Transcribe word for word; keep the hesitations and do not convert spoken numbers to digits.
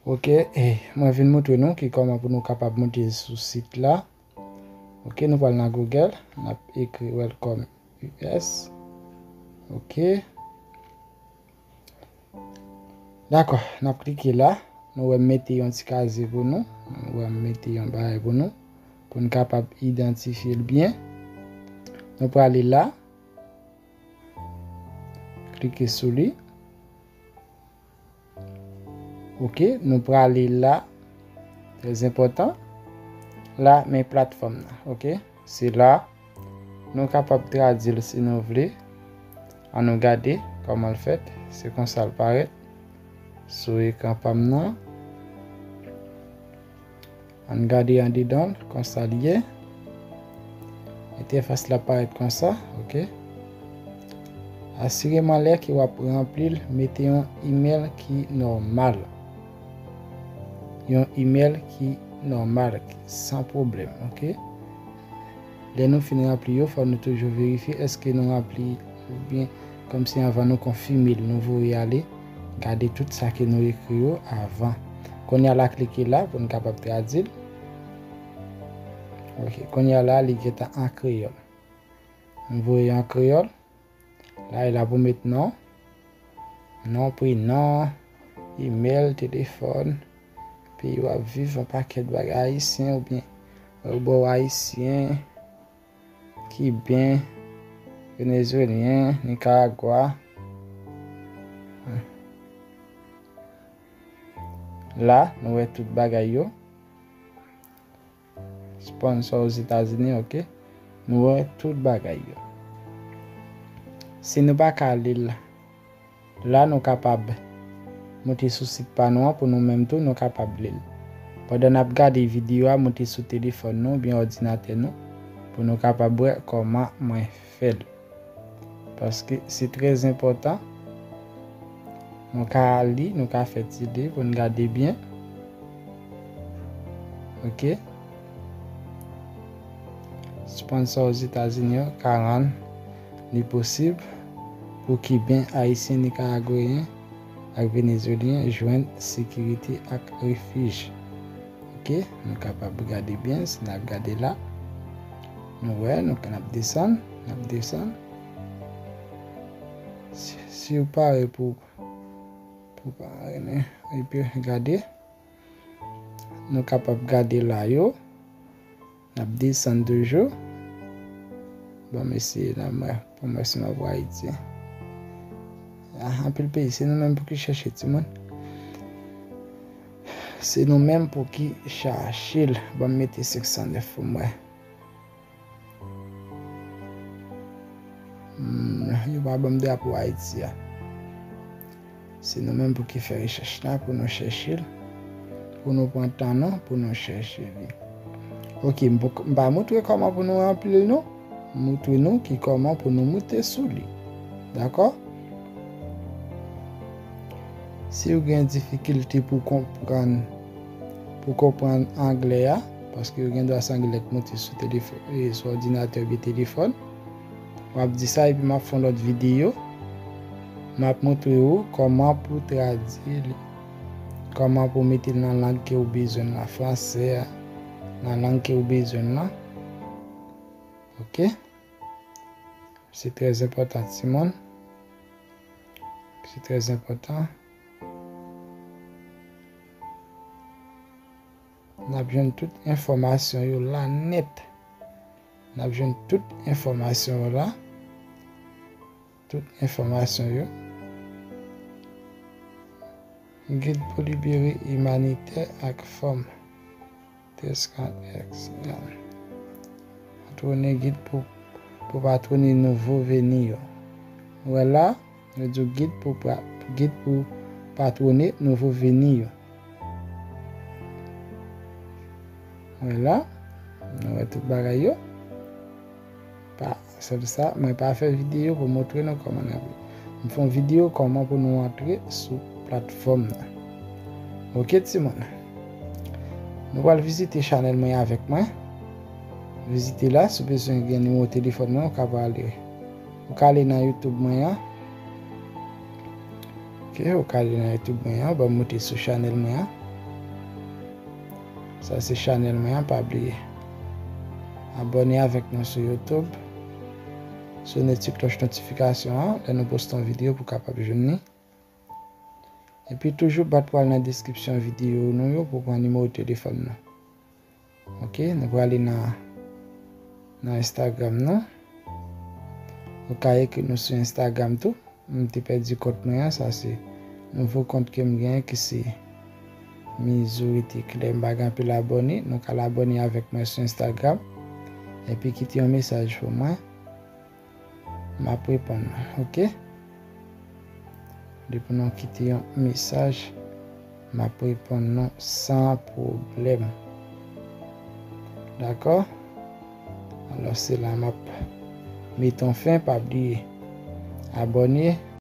Ok, e mwen vin montre nou ki kòman pou nou kapab monte sou sit la. Ok, nou pral nan Google, n ap ekri Welcome U S. Ok. Dakò, n ap klike la. Nou wè m mete yon ti kazye pou nou. Nou wè m mete yon bagay pou nou. Pou n kapab idantifye l byen. Nou prale la. Klike sou li. Ok, nou prale la. Trè enpòtan. La, men platfòm nan. Ok, se la. Nou kapab tradui l si nou vle. Ann nou gade kòman l fèt. Se konsa l parèt sou ekran pa m nan. Ann gade andedan l, konsa l ye. Entèfas la parèt konsa, ok. Asireman lè ke w ap ranpli l, mete yon imèl ki nòmal. Yon imèl ki nòmal, san pwoblèm, ok. Lè nou fin ranpli yo, fò nou toujou verifye èske nou ranpli byen, kòmsi anvan nou konfime l, nou voye ale, gade tout sa ke nou ekri yo avan. Kounye a la, klike la pou n kapab tradui l. Ok, kounye a la, li gentan an kreyòl. M voye an kreyòl. La, e la pou met non. Non, prenon, imèl, telefòn, peyi w ap viv, yon pakèt bagay, ayisyen oubyen, ou bò ayisyen, kiben, venezwelyen, nikaragwa. La, nou wè tout bagay yo. Sponsor Ozetazini, ok. Nou wè tout bagay yo. Si nou pa ka li l, la nou kapab moute sou sit pa nou an pou nou menm tou, nou kapab li l. Pandan n ap gade videyo a, moute sou telefòn nou oubyen òdinatè nou pou nou kapab wè kòman mwen fè l. Paske se trè enpòtan. Nou ka li, nou ka fè ti li pou n gade byen. Ok. Sponsor Ozetazini yo ka rann li posib pou Kiben, Ayisyen, Nikaragweyen ak Venezwelyen jwenn sekirite ak refij. Ok, nou kapab gade byen, si n ap gade la, nou wè, nou, n ap desann, n ap desann. Si, si w pare pou, pou pa renmen, epi gade, nou kapab gade la yo, n ap desann toujou. Bon, mesye, la, mwen, pou mwen, si m ap wè Ayiti. Ah, anpil peyi, se nou menm pou ki chèche, timoun. Se nou menm pou ki chache l. Ban m mete senk san nèf pou mwen. Hmm, yo pa ban m drapo Ayiti a. Se nou menm pou ki fè rechèch la, pou nou chèche l. Pou nou pran tan nou, pou nou chèche li. Ok, m poko, m pa montre kòman pou nou ranpli l, non. M montre nou ki kòman pou nou moute sou li. Dakò? Si w gen difikilte pou konprann, pou konprann anglè a, paske yo gen dwa se anglè k moute sou telefòn, e, sou òdinatè oubyen telefòn, w ap di sa, epi m ap fè yon lòt videyo. M ap montre w kòman pou tradui li, kòman pou mete l nan lang ke w bezwen l lan, fransè a, nan lang ke w bezwen l lan. Ok? Se trè enpòtan, timoun. Se trè enpòtan. N ap jwenn tout enfòmasyon yo la nèt. N ap jwenn tout enfòmasyon yo la. Tout enfòmasyon yo. Gid pou libere imanitè ak fanm. Treskan X. Patwone gid pou, pou patwone nouvo veni yo. Wè la, yo di w gid pou pa-, gid pou patwone nouvo veni yo. Wè la, nou wè tout bagay yo. Pa, sèl sa, mwen pa fè videyo pou montre nou kòman n ap. M fè yon videyo kòman pou nou antre sou platfòm nan. Ok, timoun. Nou pral vizite chanèl mwen avèk mwen. Vizite la, si w bezwen gen nimewo telefòn mwen, ou ka prale. Ou ka ale nan YouTube mwen an. Ok, ou ka ale nan YouTube mwen an, ban m moute sou chanèl mwen an. Sa se chanèl mwen an, pa bliye abòne avèk nou sou YouTube. Sone ti klòch notifikasyon an lè nou poste yon videyo pou w kapab jwenn li. Epi toujou bat pou al nan deskripsyon videyo nou yo pou w pran nimewo telefòn nou. Ok, nou prale nan, nan Instagram nou. Ou ka ekri nou sou Instagram tou. M te pèdi kont mwen an, sa se nouvo kont ke m genyen ki se Mizouri Eclair. M pa gen anpil abòne, nou ka al abòne avèk mwen sou Instagram. Epi kite yon mesaj pou mwen. M ap reponn nou, ok? Depi nou kite yon mesaj, m ap reponn nou san pwoblèm. Dakò? Alò, se la m ap mete yon fen, pa bliye abòne,